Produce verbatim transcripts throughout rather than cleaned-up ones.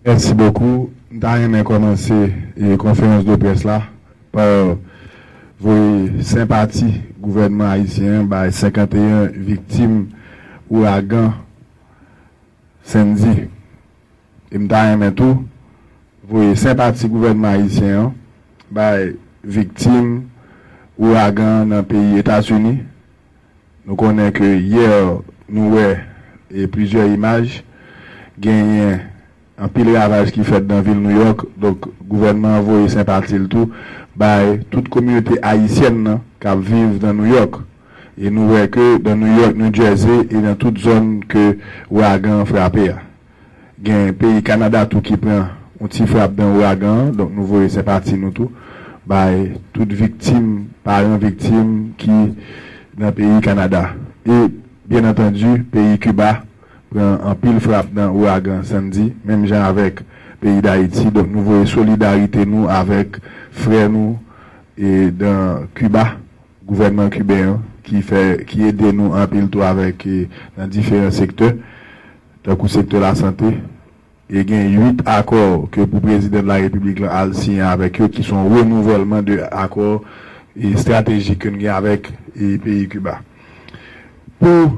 Mèsi bokou. M ta renmen kòmanse e, konferans de près la pa voye senpati gouvènman ayisyen an bay senkanteyen viktim ouragan Sandy. E m ta renmen tou voye senpati gouvènman ayisyen an bay viktim ouragan an nan peyi Etazini. Nou konnen ke yè nou wè e plizyè imaj, genyen anpil ravaj ki fèt nan vil New York. Donk, gouvènman an voye senpati l tou bay tout kominote ayisyèn nan k ap viv nan New York. E nou wè ke nan New York, New Jersey e nan tout zòn ke ouragan an frape a. Gen peyi Kanada tou ki pran yon ti frap nan ouragan an, donk nou voye senpati nou tou bay tout viktim, paran viktim ki nan peyi Kanada. E, byen antandi, peyi Kiba pran anpil frap nan ouragan Sandy, menm jan avèk peyi Dayiti. Donk, nou voye solidarite nou avèk frè nou e nan Kiba, gouvènman kiben an, ki fè, ki ede nou anpil tou avèk, e, nan diferan sektè, tankou sektè lasante. E gen uit akò ke pou prezidan de la repiblik lan al siyen avèk yo, ki se yon renouvèlman de akò e estratejik ke n gen avèk e peyi Kiba. Pou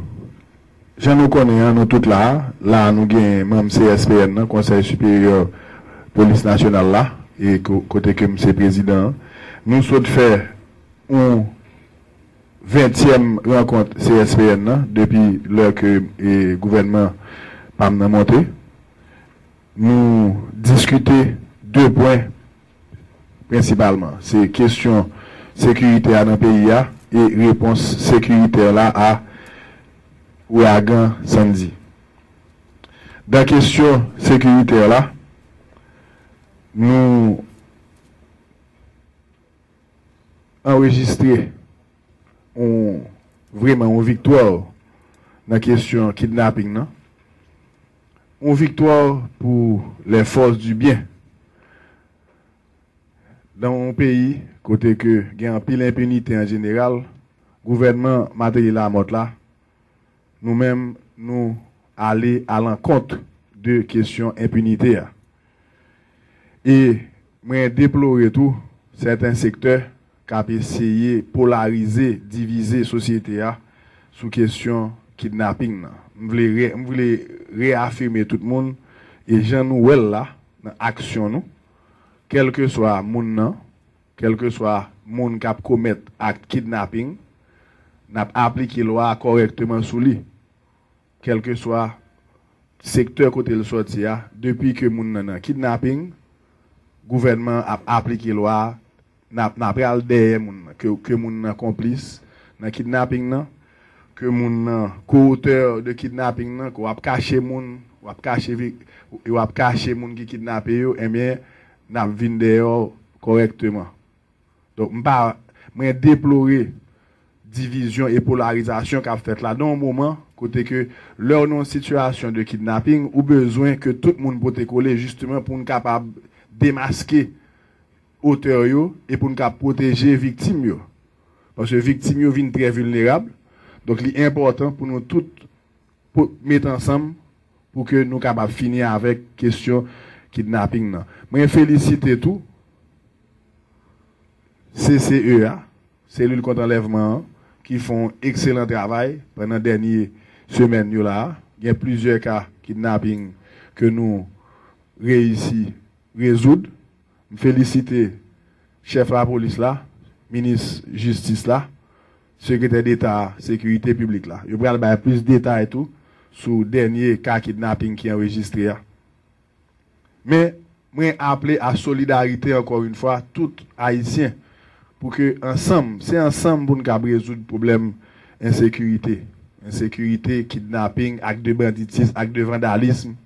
jan nou konnen an, nou tout la a, la a nou gen manm C S P N nan, Konsèy Siperyè Polis Nasyonal la, e ko- kote ke m se prezidan an. Nou sot fè yon ventyèm rankont C S P N nan depi lè ke e gouvènman pa m nan monte. Nou diskite de pwen prensipalman. Se kesyon sekirite a nan peyi a e repons sekiritè la a ouragan Sandy. Nan kesyon sekiritè la, nou anrejistre yon, vrèman yon viktwa nan kesyon kidnaping nan. Yon viktwa pou les forces du bien. Nan yon peyi kote ke gen anpil enpinite an jeneral, gouvènman Martelly Lamothe la, nou menm, nou ale alankont de kesyon enpinite a. E mwen deplore tou sèten sektè k ap eseye polarize, divize sosyete a sou kesyon kidnaping nan. M vle re, m vle reyafime tout moun, e jan nou wè l la, nan aksyon nou, kèlkeswa moun nan, kèlkeswa moun k ap komèt ak kidnaping, n ap aplike lwa a kòrèkteman sou li. Kèlkeswa sektè kote l sòti a, depi ke moun nan nan kidnaping, gouvènman an ap aplike lwa a, n ap, n ap pral dèyè moun nan, ke, ke moun nan konplis nan kidnaping nan, ke moun nan ko-otè de kidnaping nan, ke w ap kache moun, w ap kache vi, e w ap kache moun ki kidnape yo, enben, n ap vin dèyè w kòrèkteman. Donk, m pa, mwen deplore divizyon e polarizasyon k ap fèt la nan yon moman kote ke lè w nan yon sitiyasyon de kidnaping, ou bezwen ke tout moun pote kole jisteman pou n kapab demaske otè yo e pou n ka pwoteje viktim yo. Paske viktim yo vin trè vilnerab. Donk, li enpòtan pou nou tout pou met ansanm pou ke nou kapab fini avèk kesyon kidnaping nan. Mwen felisite tou C C E a, Selil kont anlèvman an, ki fè yon ekselan travay pandan dènye semèn yo la a. Gen plizyè ka kidnaping ke nou reyisi rezoud. M felisite chèf lapolis la, minis jistis la, sekretè deta sekirite piblik la. Yo pral bay plis detay tou sou dènye ka kidnaping ki anrejistre a. Men, mwen aple a solidarite ankò yon fwa tout Ayisyen pou ke ansanm, se ansanm pou n kab rezoud pwoblèm ensekirite. Ensekirite, kidnaping, ak de banditis, ak de vandalism.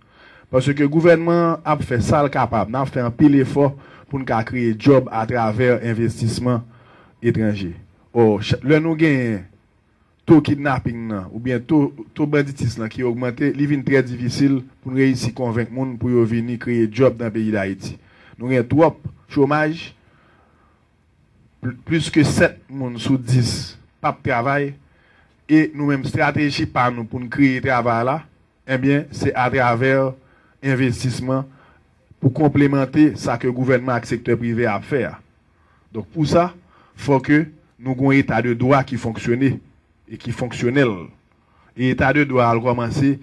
Paske gouvènman an ap fè sa l kapab. N ap fè anpil efò pou n ka kreye djòb atravè envestisman etranje. Ò, cha- lè nou genyen to kidnaping nan, oubyen to, to banditis lan ki ogmante, li vin trè difisil pou n reyisi konvenk moun pou yo vini kreye djòb nan peyi Dayiti. Nou gen twòp chomaj, pl- plis ke sèt moun sou dis p ap travay, e nou menm estrateji pa nou pou n kreye travay la, ebyen, se atravè envestisman pou konplemante sa ke gouvènman ak sektè prive a ap fè a. Donk, pou sa, fò ke nou gen yon eta de dwa ki fonksyone e ki fonksyonèl. E eta de dwa a al kòmanse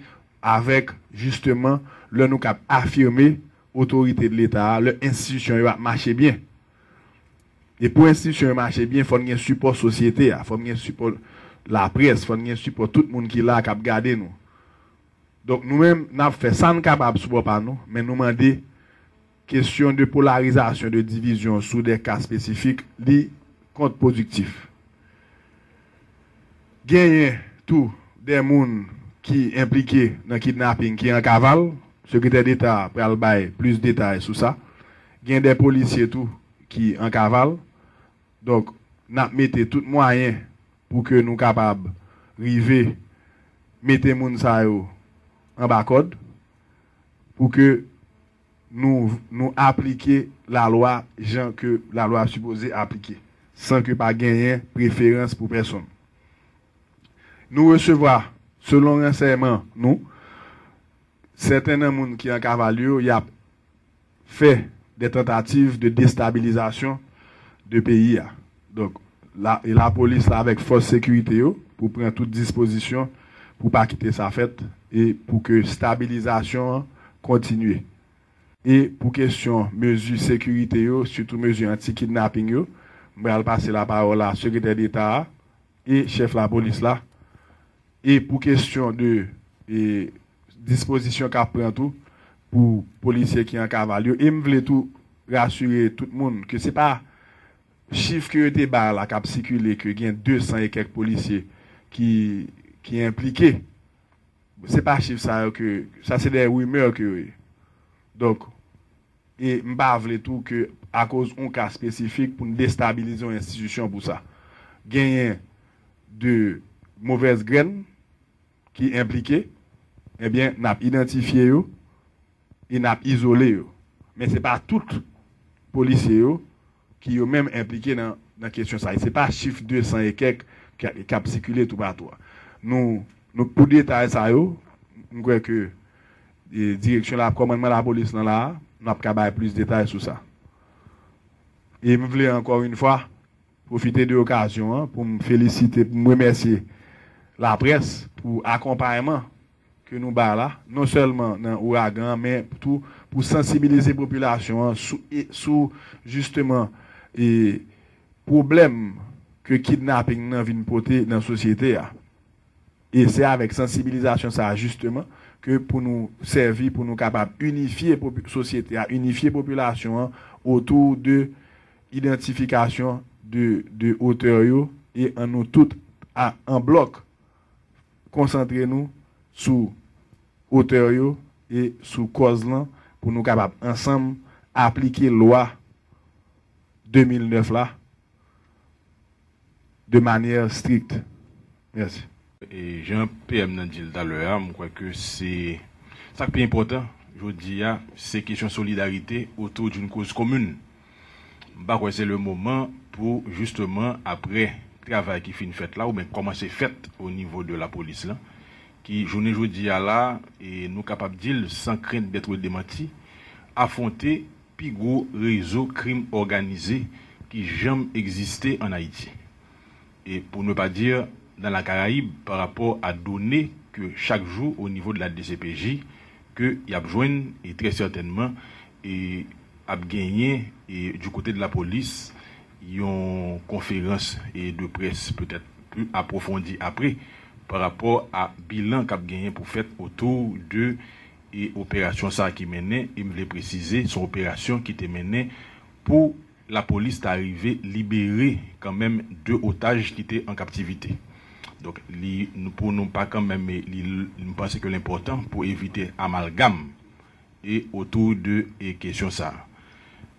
avèk, jisteman, lè nou kab afime otorite de Leta a, lè enstitisyon yo ap mache byen. E pou enstitisyon yo mache byen, fò n gen sipò sosyete a, fò n gen sipò laprès, fò n gen sipò tout moun ki la k ap gade nou. Donk, nou menm, n ap fè sa n kapab sou bò pa nou, men nou mande kesyon de polarizasyon, de divizyon sou de ka espesifik, li kontpwodiktif. Genyen tou de moun ki enplike nan kidnaping ki an kaval. Sekretè Deta pral bay plis detay sou sa. Gen de polisye tou ki an kaval. Donk, n ap mete tout mwayen pou ke nou kapab rive mete moun sa yo anba kòd, pou ke nou, nou aplike lalwa jan ke lalwa sipoze aplike, san ke pa genyen preferans pou pèsonn. Nou resevwa, selon ransèyman nou, sèten nan moun ki an kaval yo, y ap fè de tantativ de destabilizasyon de peyi a. Donk, la, e lapolis la avèk fòs sekirite yo pou pran tout dispozisyon pou pa kite sa fèt e pou ke stabilizasyon an kontinye. E pou kesyon mezi sekirite yo, sitou mezi anti-kidnaping yo, m pral pase lapawòl a Sekretè Deta a e chèf lapolis la. E pou kesyon de, e, dispozisyon k ap pran tou pou polisye ki an kaval yo, e m vle tou rasire tout moun ke se pa chif ke yo te bay la k ap sikile ke gen de san e kèk polisye ki, ki enplike. Se pa chif sa yo ke, sa se de rimè ke yo ye. Donk, e m pa vle tou ke akoz yon ka espesifik pou n destabilize yon enstitisyon pou sa. Genyen de movèz grenn ki enplike, ebyen, n ap idantifye yo e n ap izole yo. Men se pa tout polisye yo ki yo menm enplike nan, nan kesyon sa. E se pa chif de san e kèk k, k ap sikile toupatou a. Nou, nou, pou detay sa yo, m kwè ke, e, direksyon la, kòmandman lapolis lan la a, n ap ka bay plis detay sou sa. E m vle ankò yon fwa pwofite de okazyon an pou m felisite, pou m remèsye laprès pou akonpayman ke nou ba la, non sèlman nan ouragan an, men tou pou sansibilize popilasyon an sou, e, sou jisteman, e, pwoblèm ke kidnaping nan vin pote nan sosyete a. E se avèk sansibilizasyon sa a, jisteman, ke pou nou sèvi, pou nou kapab inifye popi-, sosyete a, inifye popilasyon an otou de idantifikasyon de, de otè yo, e ann nou tout a, an blòk, konsantre nou sou otè yo e sou kòz lan pou nou kapab ansanm aplike lwa de mil nèf la de manyè strik. Mèsi. E jan P M nan di l talè a, m kwè ke se sa k pi enpòtan jodi a, se kesyon solidarite otou d'une cause commune. M pa kwè se le moman pou, jisteman, apre travay ki fin fèt la, oubyen kòmanse fèt o nivo de lapolis lan, ki jounen jodi a la, e nou kapab di l san crainte d'être démenti, afwonte pi gwo rezo krim òganize ki janm egziste ann Ayiti. E pour ne pas dire dans la Caraïbe, pa rapò a done ke chak jou o nivo de la D C P J ke y ap jwenn, e trè sètènman, e ap genyen, e du côté de la police, yon konferans, e de près petèt pli apwofondi apre, pa rapò a bilan k ap genyen pou fèt otou de, e operasyon sa a ki mennen, e m vle presize, se yon operasyon ki te mennen pou lapolis ta rive libere kanmenm de otaj ki te an kaptivite. Donk, li, nou, pou nou pa kanmenm, e li, m panse ke l enpòtan pou evite amalgam e otou de, e kesyon sa a.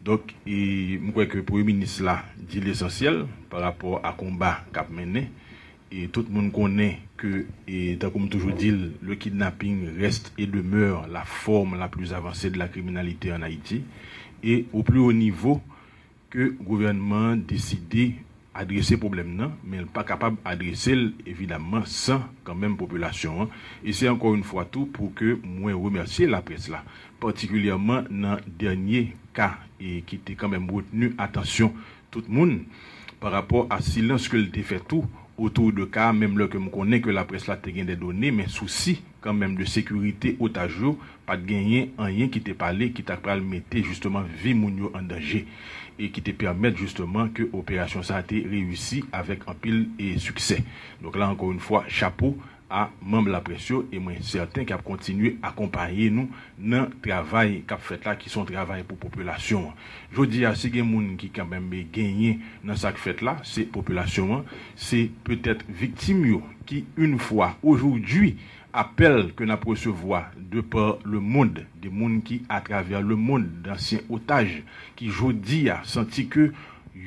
Donk, e m kwè ke Premye Minis la di lesansyèl pa rapò a konba k ap mennen. E tout moun konnen ke, e tankou m toujou di l, le kidnapping reste et demeure la forme la plus avancée de la criminalité en Haïti. Et au plus haut niveau, ke gouvènman an deside adrese pwoblèm nan, men l pa kapab adrese l, evidamman, san kanmenm popilasyon an. E se ankò yon fwa tou pou ke mwen remèsye laprès la, patikilyèman nan dènye ka e ki te kanmenm retni atansyon tout moun pa rapò a silans ke l te fè tou otou de ka, menm lè ke m konnen ke laprès la te gen de done, men sousi kanmenm de sekirite otaj yo, pa t genyen anyen ki te pale ki ta pral mete jisteman vi moun yo an danje e ki te pèmèt jisteman ke operasyon sa a te reyisi avèk anpil e siksè. Donk la ankò yon fwa, chapo a manm laprès yo e mwen sèten k ap kontinye akonpaye nou nan travay k ap fèt la, ki se yon travay pou popilasyon an. Jodi a, si gen moun ki kanmenm genyen nan sa k fèt la, se popilasyon an, se petèt viktim yo ki, yon fwa, ojodwi, apèl ke n ap resevwa de pa le mond, de moun ki atravè le mond, dansyen otaj, ki jodi a santi ke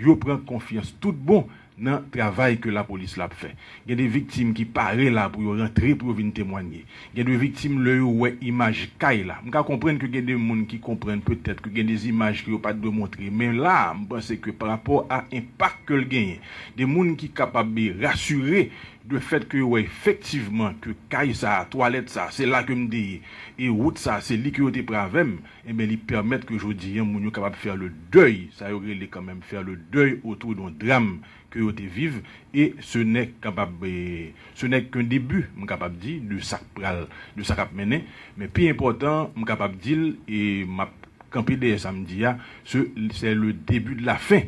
yo pran konfyans tout bon nan travay ke lapolis la ap fè. Gen de viktim ki pare la pou yo rantre, pou yo vin temwanye. Gen de viktim, lè yo wè imaj kay la. M ka konprann ke gen de moun ki konprann petèt ke gen de imaj ke yo pa t dwe montre. Men la, m panse ke pa rapò a enpak ke l genyen, de moun ki kapab rasire de fèt ke yo wè efektivman ke kay sa a, twalèt sa a, se la ke m te ye, e wout sa a, se li ke yo te pran avè m, enben, li pèmèt ke jodi a, moun yo kapab fè le dèy, sa yo rele kanmenm fè le dèy otou de yon dram ke yo te viv, e ce n'est kapab, e, ce n'est qu'un début, m kapab di, de sa k pral, de sa k ap mennen. Men pi enpòtan, m kapab di l, e m ap kanpe dèyè sa m di a, se, c'est le début de la fin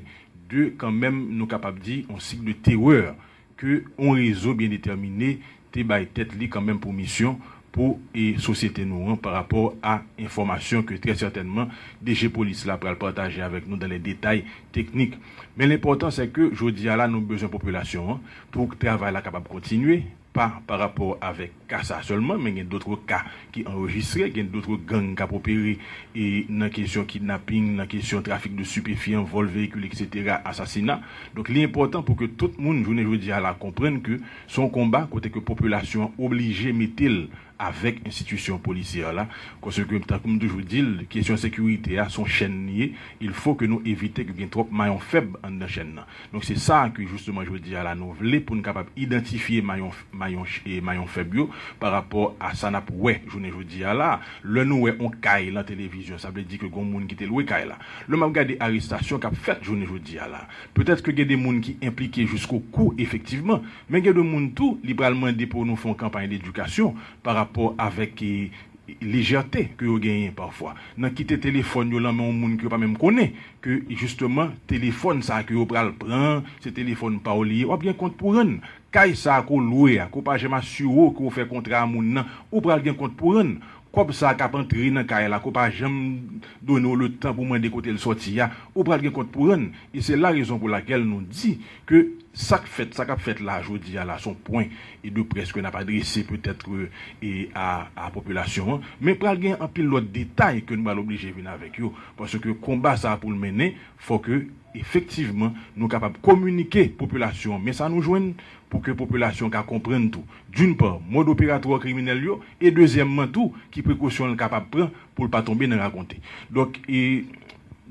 de, kanmenm, nou kapab di, yon sik de terè ke yon rezo byen detèmine te bay tèt li kanmenm pou misyon pou e sosyete nou an pa rapò a enfòmasyon ke trè sètènman D G polis la pral pataje avèk nou dan le detay teknik. Men lenpòtan se ke jodi a la nou bezwen popilasyon an pou travay la kapab kontinye, pa pa rapò avèk ka sa sèlman, men gen dòt ka ki anrejistre, gen dòt gang k ap opere e nan kesyon kidnaping, nan kesyon trafik de stipefyan, vòl veyikil, etsetera, asasina. Donk, li enpòtan pou ke tout moun, jounen jodi a la, konprann ke se yon konba kote ke popilasyon an oblije mete l avèk enstitisyon polisyè la. Paske, tankou m toujou di l, kesyon sekirite a, se yon chèn li ye. Il faut que nou evite ke gen twòp mayon fèb anndan chèn nan. Donk, se sa ke, jisteman, jodi a la, nou vle pou n kapab idantifye mayon, mayon, e mayon fèb yo pa rapò a sa n ap wè jounen jodi a la. Lè nou wè yon kay nan televizyon, sa vle di ke gen yon moun ki te lwe kay la. Lè m ap gade arestasyon k ap fèt jounen jodi a la, petèt ke gen de moun ki enplike jiskokou efektivman, men gen de moun tou, li pral mande pou nou fè yon kanpay ledikasyon pa rapò avèk, e, lejète ke yo genyen pafwa. Nan kite telefòn yo nan men yon moun ke yo pa menm konnen, ke jisteman telefòn sa ke yo pral pran, se telefòn pa w li ye, w ap gen kont pou rann. Kay sa ke w lwe a, ke w pa janm asire w ke w fè kontra a moun nan, ou pral gen kont pou rann. Kòb sa k ap antre nan kay la, ke w pa janm done w letan pou mande kote l sòti a, ou pral gen kont pou rann. E se la rezon pou lakèl nou di ke sa k fèt, sa k ap fèt la, jodi a la, se yon pwen e de près ke n ap adrese petèt, e, a, a popilasyon an. Men pral gen anpil lòt detay ke nou pral oblije vin avèk yo. Paske konba sa a pou l mennen, fò ke efektivman nou kapab kominike popilasyon an. Men sa nou jwenn pou ke popilasyon an ka konprann tou, d'une part, mòd operatwa kriminèl yo, e dezyèmman tou, ki prekosyon l kapab pran pou l pa tonbe nan rakonte. Donk, e,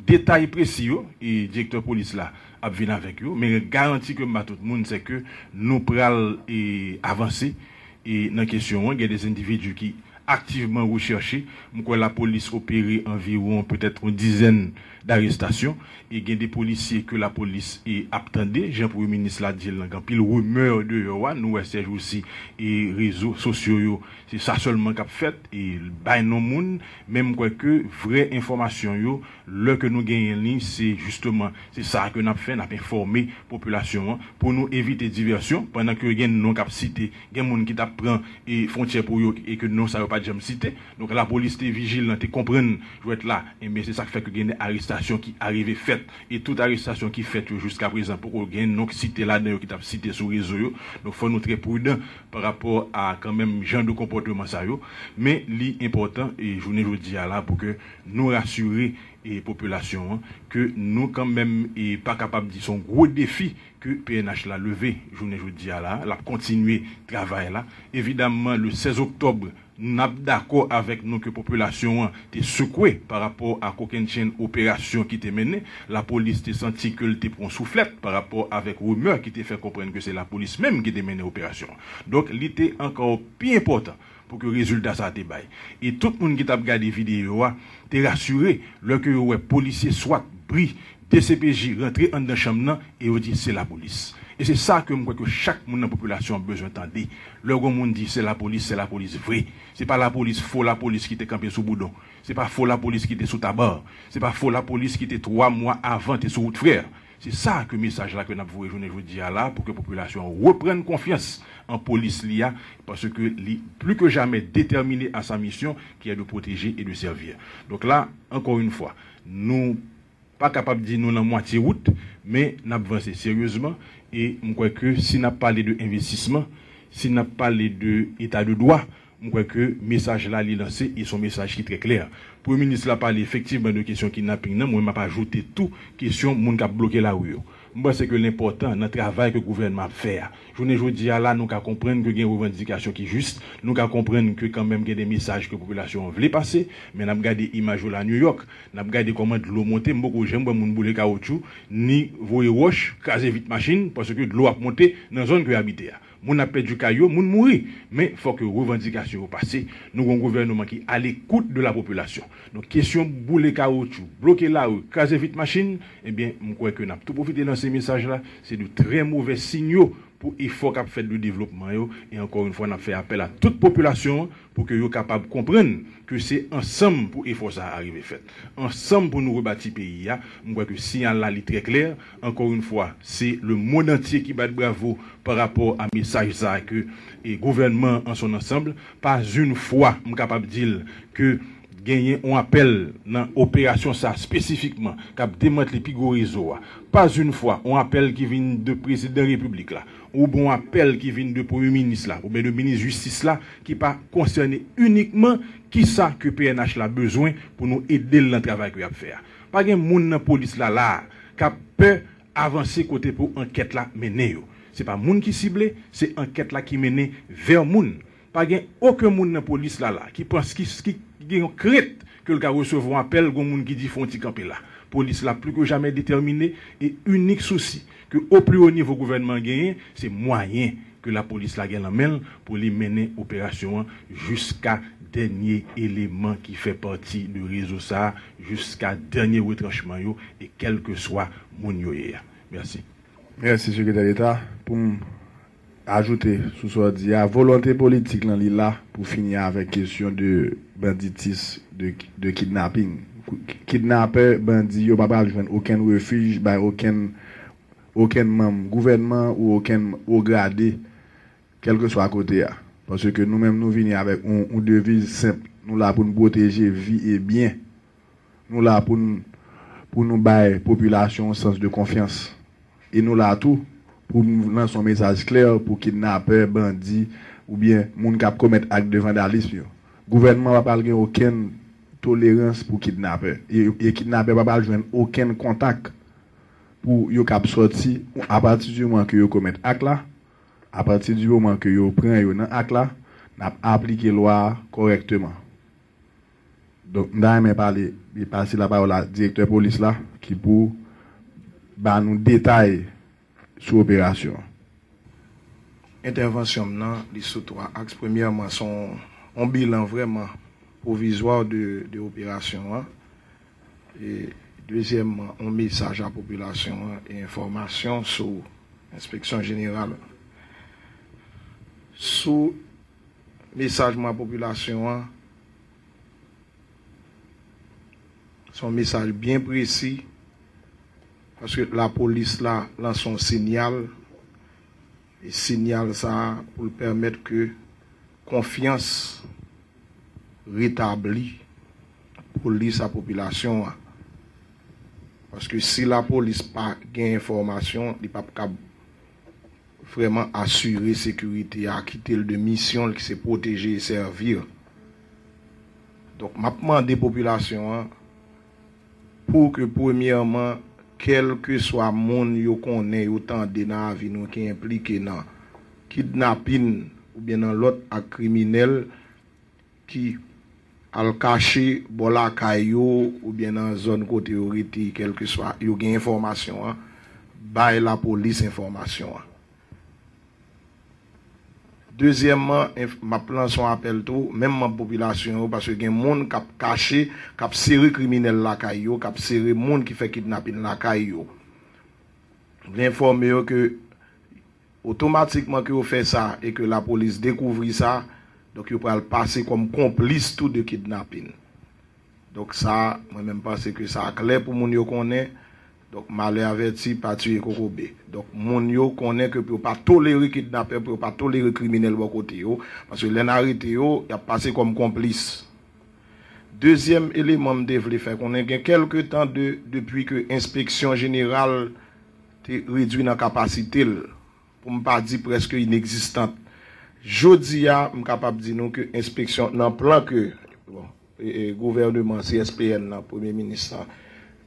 detay presi yo, e, direktè polis la ap vin avèk yo, men garanti ke m ba tout moun, se ke nou pral, e, avanse, e, nan kesyon an. Gen de endividi ki aktivman rechèche. M kwè lapolis opere anviwon petèt yon dizèn darestasyon. E gen de polisye ke lapolis, e, ap tande. Jan premye minis la di l lan, gen anpil rimè deyò a. Nou wè sèjousi, e, rezo sosyo yo, se sa sèlman k ap fèt, e bay non moun. Men m kwè ke vrè enfòmasyon yo, lè ke nou genyen li, se jisteman, se sa ke n ap fè, n ap enfòme popilasyon an pou nou evite divèsyon, pandan ke gen non k ap site, gen moun ki t ap pran, e, fwontyè pou yo e ke non sa yo pa t janm site. Donk, lapolis te vijilan, te konprann jwèt la. Enben, se sa k fè ke gen de arestasyon ki arive fèt. E tout arestasyon ki fèt yo jiskaprezan poko gen non k site ladan yo ki t ap site sou rezo yo. Donk, fò nou trè pridan pa rapò a kanmenm jan de konpòteman sa yo. Men li enpòtan, e, jounen jodi a la, pou ke nou rasire e popilasyon an, ke nou kanmenm e pa kapab di se yon gwo defi ke P N H la leve jounen jodi a la, l ap kontinye travay la. Evidamman, le sèz oktòb, n ap dakò avèk nou ke popilasyon an te sekwe pa rapò a kokennchenn operasyon ki te mennen. Lapolis te santi ke l te pran souflèt pa rapò avèk rimè ki te fè konprann ke se lapolis menm ki te mennen operasyon an. Donk, li te ankò pi enpòtan pou ke rezilta sa a te bay. E tout moun ki t ap gade videyo a te rasire lè ke yo wè polisye swat, bri, D C P J rantre anndan chanm nan e yo di se lapolis. E se sa ke m kwè ke chak moun nan popilasyon an bezwen tande. Lè yon moun di se lapolis, se lapolis vre. Se pa lapolis, fo lapolis ki te kanpe sou Boudon. Se pa fo lapolis ki te sou Taba. Se pa fo lapolis ki te twa mwa avan te sou wout frè. Se sa ke mesaj la ke n ap voye jounen jodi a la pou ke popilasyon an reprann konfyans an polis li a, paske li pli ke jamè detèmine a sa misyon ki è de pwoteje e de sèvi. Donk la, ankò yon fwa, nou pa kapab di nou nan mwatye wout, men n ap vanse seryezman e m kwè ke si n ap pale de envestisman, si n ap pale de eta de dwa, m kwè ke mesaj la li lanse e se yon mesaj ki trè klè. Premye minis la pale efektivman de kesyon kidnaping nan, mwen m ap ajoute tou kesyon moun k ap bloke lari yo. M panse ke l enpòtan nan travay ke gouvènman ap fè a. Jounen jodi a la, nou ka konprann ke gen revandikasyon ki jis, nou ka konprann ke kanmenm gen de mesaj ke popilasyon an vle pase, men n ap gade imaj yo la New York, n ap gade kòman dlo monte, m poko janm wè moun boule kawotchou, ni voye wòch, kraze vit machin, paske dlo ap monte nan zòn ke yo abite a. Moun ap pèdi kay yo, moun mouri. Men fòk revandikasyon yo pase. Nou gen yon gouvènman ki alekout de la popilasyon. Donk, kesyon boule kawotchou, bloke lari, kraze vit machin, ebyen, m kwè ke n ap tou pwofite lanse mesaj la. Se de trè movè sinyo pou efò k ap fèt de devlopman yo. E ankò yon fwa, n ap fè apèl a tout popilasyon an pou ke yo kapab konprann ke se ansanm pou efò sa a rive fèt. Ansanm pou nou rebati peyi a. M kwè ke siyal la li trè klè. Ankò yon fwa, se le monde entier ki bat bravo pa rapò a mesaj sa a ke e gouvènman an son ansanm. Pas une fois, m kapab di l ke genyen yon apèl nan operasyon sa a espesifikman k ap demantle pi gwo rezo a. Pas une fois, yon apèl ki vin de prezidan repiblik la, oubyen yon apèl ki vin de premye minis la, oubyen de minis jistis la, ki pa konsène inikman kisa ke P N H la bezwen pou nou ede l nan travay ke y ap fè a. Pa gen moun nan polis la la a k ap pè avanse kote pou ankèt la mennen yo. Se pa moun ki sible, se ankèt la ki mennen vè moun. Pa gen okenn moun nan polis la la ki panse ki, ki, ki gen yon krent ke l ka resevwa yon apèl, gen moun ki di fè yon ti kanpe la. Polis la pli ke jamè detèmine e inik sousi ke o pli o nivo gouvènman an genyen, se mwayen ke lapolis la gen nan men l pou li mennen operasyon an jiska dènye eleman ki fè pati de rezo sa a, jiska dènye retranchman yo e kèlkeswa moun yo ye a. Mèsi. Mèsi, Sekretè Deta. Pou m ajoute sou sa w di a, volonte politik lan li la pou fini avèk kesyon de banditis, de, de kidnaping. Kidnapè, bandi yo pa pral jwenn okenn refij bay okenn, okenn manm gouvènman ou okenn wo grade, kèlkeswa kote a. Paske nou menm nou vini avèk yon, yon deviz senp. Nou la pou n pwoteje vi e byen. Nou la pou n, pou nou bay popilasyon yon sans de konfyans. E nou la tou pou n lanse yon mesaj klè pou kidnapè, bandi, oubyen moun k ap komèt ak de vandalism yo. Gouvènman pa pral gen okenn tolerans pou kidnapè. E, e kidnapè pa pral jwenn okenn kontak pou yo kab sòti apati di moman ke yo komèt ak la, apati di moman ke yo pran yo nan ak la, n ap aplike lwa a kòrèkteman. Donk, m ta renmen pale, e pase lapawòl a direktè polis la, ki pou ba nou detay sou operasyon an. Entèvansyon m nan, li sou twa aks. Premyèman, se yon, yon bilan vrèman pwovizwa de, de operasyon an. E dezyèmman, yon mesaj a popilasyon an e enfòmasyon sou enspeksyon jeneral. Sou mesaj mwen a popilasyon an, se yon mesaj byen presi, paske lapolis la lanse yon sinyal, e sinyal sa a pou l pèmèt ke konfyans retabli polis a popilasyon an. Paske si lapolis pa gen enfòmasyon, li p ap kab vrèman asire sekirite a, kite l de misyon l ki se pwoteje e sèvi. Donk, m ap mande popilasyon an pou ke premyèman, kèlkeswa moun yo konnen, yo tande nan avi nou ki enplike nan kidnapin oubyen nan lòt ak kriminèl ki al kache bò lakay yo oubyen nan zòn kote yo rete, kèlkeswa, yo gen enfòmasyon an, bay lapolis enfòmasyon an. Dezyèmman, enf- m ap lanse yon apèl tou, menm manm popilasyon yo, paske gen moun k ap kache, k ap sere kriminèl lakay yo, k ap sere moun ki fè kidnapin lakay yo. Vle enfòme yo ke otomatikman ke yo fè sa e ke lapolis dekouvri sa, donk yo pral pase kòm konplis tou de kidnapin. Donk sa, mwen menm panse ke sa klè pou moun yo konnen. Donk malè avèti pa tiye kokobe. Donk moun yo konnen ke pou yo pa tolere kidnapè, pou yo pa tolere kriminèl bò kote yo, paske lè n arete yo, y ap pase kòm konplis. Dezyèm eleman m te vle fè konnen, gen kèlke tan de, depi ke enspeksyon jeneral te redwi nan kapasite l, pou m pa di prèske inegzistant. Jodi a, m kapab di nou ke enspeksyon nan plan ke, bon, e, e, gouvèneman C S P N nan, premye minis lan,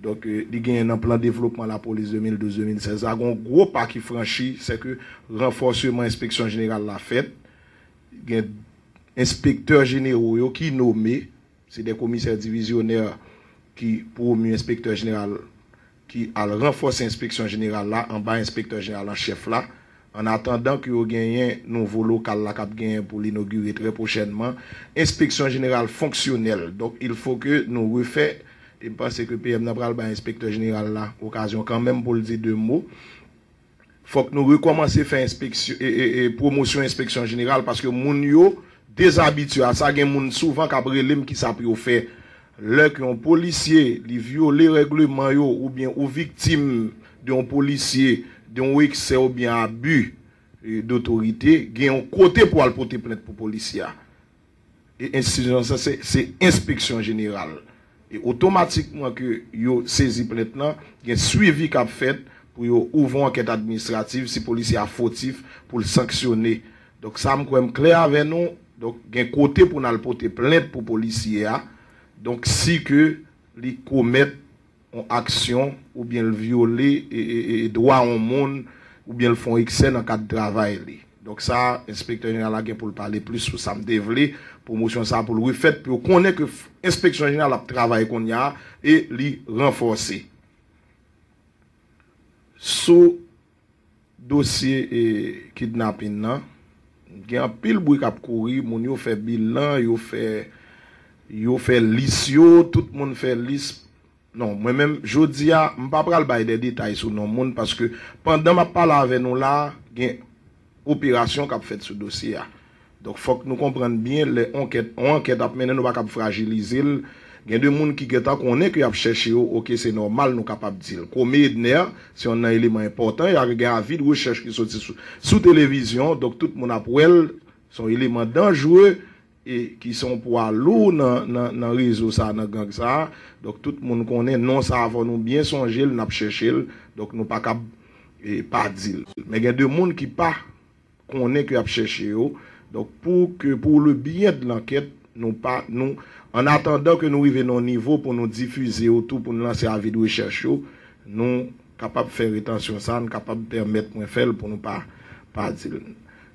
donk, e, li genyen nan plan devlopman lapolis de mil douz de mil sèz la, gen yon gwo pa ki franchi, se ke ranfòseman enspeksyon jeneral la fèt, gen enspektè jenero yo ki nome, se de komisè divizyonè ki pwomi enspektè jeneral, ki al ranfòse enspeksyon jeneral la anba enspektè jeneral an chèf la, an atandan ke yo genyen nouvo lokal la k ap genyen pou l inogire trè pwochènman. Enspeksyon jeneral fonksyonèl. Donk, il faut que nou refè, e m panse ke P M nan pral bay enspektè jeneral la okazyon kanmenm pou l di de mo. Fòk nou rekòmanse fè enspeksyon, e, e, e, pwomosyon enspeksyon jeneral, paske moun yo dezabitye a sa. Gen moun souvan k ap rele m ki sa pou yo fè. Lè ke yon polisye, li vyole règleman yo, oubyen ou viktim de yon polisye, de yon eksè oubyen abi, e, dotorite, gen yon kote pou al pote plent pou polisye a. E enstitisyon sa, se, se enspeksyon jeneral. E otomatikman ke yo sezi plent lan, gen swivi k ap fèt pou yo ouvri yon ankèt administrativ si polisye a fotif pou l sanksyone. Donk sa m kwè m klè avè nou. Donk gen kote pou n al pote plent pou polisye a. Donk si ke li komèt yon aksyon oubyen l vyole, e, e, e, dwa yon moun oubyen l fè yon eksè nan kad travay li. Donk sa, enspektè jeneral la gen pou l pale plis sou sa. M te vle pwomosyon sa pou l refèt, pou yo konnen ke f- enspeksyon jeneral ap travay kounye a e li ranfòse. Sou dosye, e, kidnapin nan, gen anpil bri k ap kouri, moun yo fè bilan, yo fè, yo fè lis yo, tout moun fè lis. Non, mwen menm, jodi a, m pa pral bay de detay sou non moun, paske pandan m ap pale avè nou la, gen operasyon k ap fèt sou dosye a. Donk, fòk nou konprann byen, lè onkèt, on ankèt ap mennen, nou pa kab frajilize l. Gen de moun ki gentan konnen ke y ap chèche yo, oke, se nòmal, nou kapab di l. Kòm Edner, se yonn nan eleman enpòtan, y a gen avi de rechèch ki soti sou, sou televizyon, donk tout moun ap wè l, se yon eleman danjre, e ki se yon pwa lou nan, nan, nan rezo sa, nan gang sa. Donk, tout moun konnen non sa, fò nou byen sonje l, n ap chèche l, donk nou pa kab, e, pa di l. Men gen de moun ki pa konnen ke y ap chèche yo. Donk, pou ke, pour le bien de l'enquête, nou pa, nou, an atandan ke nou rive nan yon nivo pou nou difize yo tou, pou nou lanse avi de rechèch yo, nou kapab fè retansyon sa, nou kapab pèmèt mwen fè l pou nou pa, pa di l.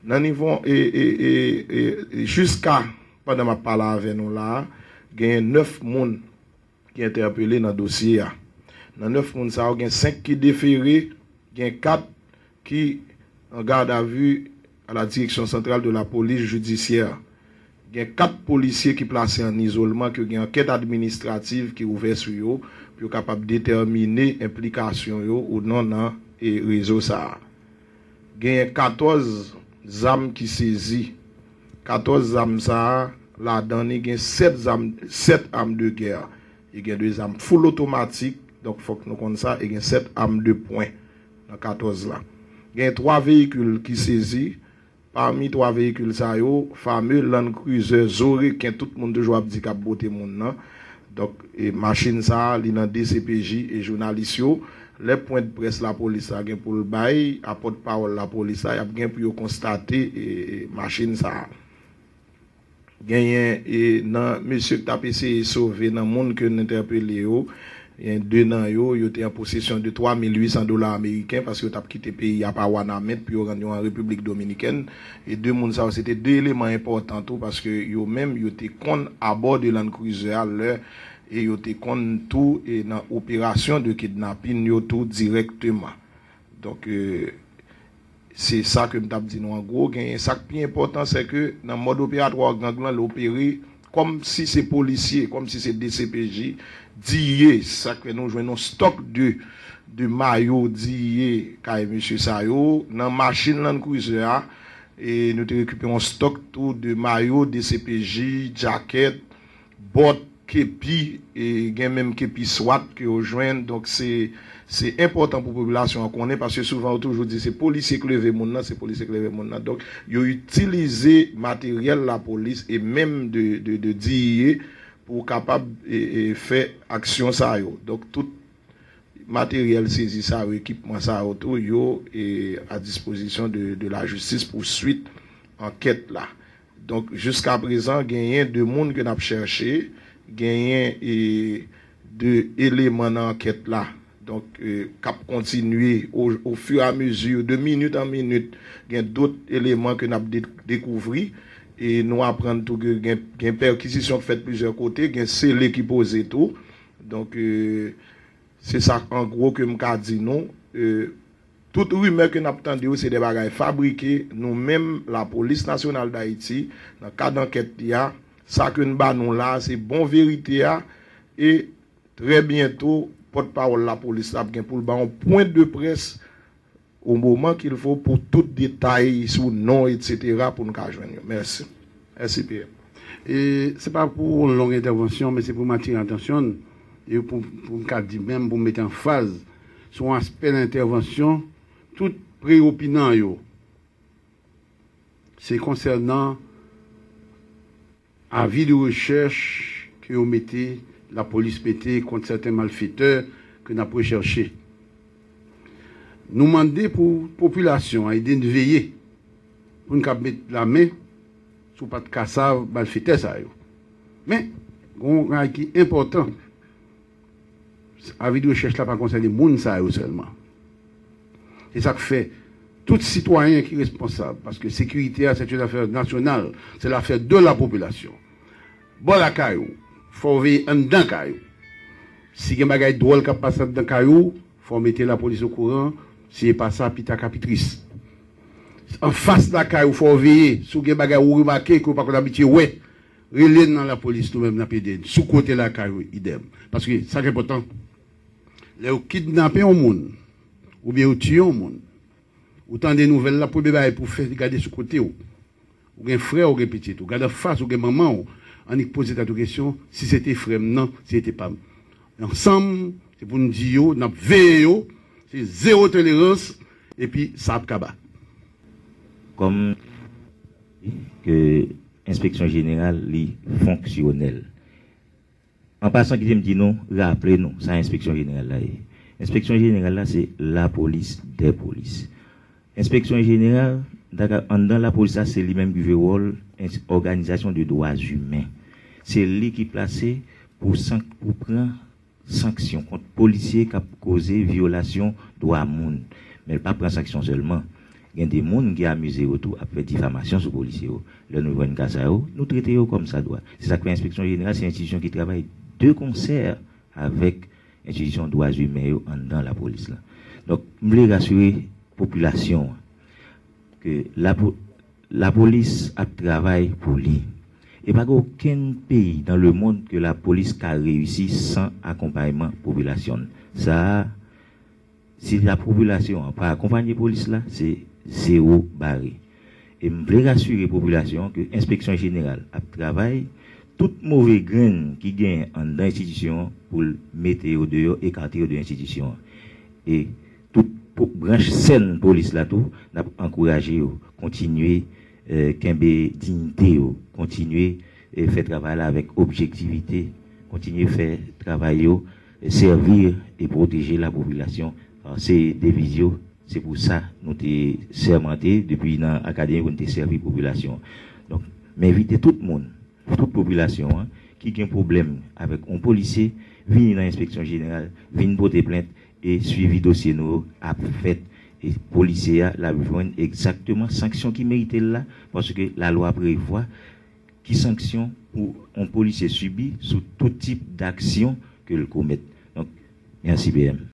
Nan nivo, e, e, e, e, e, jiska pandan m ap pale avè nou la a, genyen nèf moun ki entèpele nan dosye a. Nan nèf moun sa yo, gen senk ki defere, gen kat ki an gadavi a la Direction Centrale de la Police Judiciaire. Gen kat polisye ki plase an izolman, ke gen ankèt administrativ ki ouvè sou yo, pou yo kapab detèmine enplikasyon yo ou non nan, e, rezo sa a. Genyen katòz zam ki sezi. Katòz zam sa a, ladan li gen sèt zam, sèt armes de guerre. E gen de zam full otomatik, donk fòk nou konn sa, e gen sèt armes de poing nan katòz la. Gen twa veyikil ki sezi. Pami twa veyikil sa yo, fame Land Cruiser zo reken tout moun toujou ap di k ap bote moun nan. Donk, e, machin sa a, li nan D C P J e jounalis yo. Lè pwen de près lapolis la gen pou l bay, a pòtpawòl lapolis la, y ap gen pou yo konstate, e, e, machin sa a. Genyen, e, nan mesye k t ap eseye sove nan moun ke n entèpele yo, E de nan yo, yo te an posesyon de twa mil uit san dola ameriken, paske yo t ap kite peyi a pa Wanament pou yo rann yo an Repiblik Dominikèn. E de moun sa yo, se te de eleman enpòtan tou, paske yo menm, yo te konn abò de Land Cruiser a lè, e yo te konn tou, e nan operasyon de kidnapin yo tou dirèkteman. Donk, e, se sa ke m t ap di nou an gwo. Genyen sa k pi enpòtan, se ke nan mòd operatwa gang lan, l opere kòm si se polisye, kòm si se D C P J, D E A, sa k fè nou jwenn yon stòk de, de mayo D E A kay mesye sa yo. Nan machin Land Cruiser a, e nou te rekipere yon stòk tou de mayo D C P J, djakèt, bòt, kepi, e gen menm kepi swat ke yo jwenn. Donk, se, se enpòtan pou popilasyon an konnen, paske souvan yo toujou di se polisye k leve moun nan, se polisye k leve moun nan. Donk, yo itilize materyèl lapolis e menm de, de, de D E A pou kapab, e, e, fè aksyon sa yo. Donk, tout materyèl sezi sa yo, ekipman sa yo tou, yo, e, a dispozisyon de, de lajistis pou swit ankèt la. Donk, jiska prezan, genyen de moun ke n ap chèche, genyen, e, de eleman nan ankèt la. Donk, e, k ap kontinye o, o fur et à mesure, de minit an minit, gen dòt eleman ke n ap de, dekouvri. E nou aprann tou ke gen, gen pèkizisyon k fèt plizyè kote, gen sele ki poze tou. Donk, e, se sa an gwo ke m ka di nou. E, tout rimè ke n ap tande yo, se de bagay fabrike. Nou menm, Lapolis Nasyonal d Ayiti, nan kad ankèt li a, sa ke n ba nou la, se bon verite a. E trè byento, pòtpawòl lapolis la ap gen pou l ba yon pwen de près au moment qu'il faut pou tout detay sou non, et cetera, pou n ka jwenn yo. Mèsi. Mèsi, P M. E se pa pou yon long entèvansyon, men se pou m atire atansyon n, e pou, pou m ka di menm, pou m mete anfaz sou yon aspè nan entèvansyon tout preopinan yo. Se konsènan avi de rechèch ke yo mete, lapolis mete kont sèten malfetè ke n ap rechèche. Nou mande pou popilasyon an ede n veye pou n kab met lamen sou pat kasav malfetè sa yo. Men, gen yon bagay ki enpòtan. Avi de rechèch la pa konsène moun sa yo sèlman. Se sa k fè tout sitwayen ki responsab, paske sekirite a, c'est une affaire nationale, c'est l'affaire de la population. Bò lakay ou, fò w veye anndan kay ou. Si gen bagay dwòl k ap pase anndan kay ou, fò w mete lapolis okouran, si e pa sa, pita ka pi tris. Anfas lakay ou, fò w veye, si w gen bagay ou remake ke w pa konn abitye wè, rele n nan lapolis, nou menm n ap ede n. Sou kote lakay ou, idèm. Paske sa k enpòtan, lè yo kidnape yon moun, oubyen yo tiye yon moun, ou tande nouvèl la, premye bagay pou w fè, se gade sou kote w. Ou gen frè, ou gen pitit, ou gade anfas, ou gen manman w, annik poze tèt ou kesyon, si se te frè m nan, si se te pa m. Ansanm, se pou n di yo, n ap veye yo, se zewo tolerans, epi sa ap kaba. Kòm ke enspeksyon jeneral, li fonksyonèl. An pasan, kite m di nou, raple nou, sa enspeksyon jeneral la ye. Enspeksyon jeneral la, se lapolis dè polis. Enspeksyon jeneral, anndan lapolis la, se li menm ki jwe wòl ens-, òganizasyon de dwa imen. Se li ki plase pou sank-, pou pran sanksyon kont polisye k ap koze vyolasyon dwa moun. Men l pa pran sanksyon sèlman. Gen de moun ki amize yo tou ap fè difamasyon sou polisye yo. Lè nou jwenn ka sa yo, nou trete yo kòm sa dwa. Se sa k fè enspeksyon jeneral se enstitisyon ki travay de konsè avèk enstitisyon dwa imen yo anndan lapolis la. Donk, m vle rasire popilasyon an ke lapo-, lapolis ap travay pou li. E pa gen okenn peyi dans le monde ke lapolis ka reyisi san akonpayman popilasyon l. Sa a, si lapopilasyon an pa akonpanye polis la, se zewo bare. E m vle rasire popilasyon an ke enspeksyon jeneral ap travay tout move grenn ki genyen anndan enstitisyon an pou l mete yo deyò, ekate yo de enstitisyon an. E tout po-, branch sèn polis la tou, n ap ankouraje yo kontinye, eh, kenbe diyite yo, kontinye, eh, fè travay la avèk objektivite, kontinye fè travay yo, eh, sèvi e pwoteje lapopilasyon. Ah, se deviz yo, se pou sa nou te sèmante depi nan akademi pou n te sèvi popilasyon. Donk, m envite tout moun, tout popilasyon an ki gen pwoblèm avèk yon polisye, vini nan enspeksyon jeneral, vin pote plent e swivi dosye nou yo ap fèt. E polisye a l ap jwenn egzakteman sanksyon ki merite l la, paske lalwa prevwa ki sanksyon pou yon polisye sibi sou tout tip daksyon ke l komèt. Donk, mèsi P M.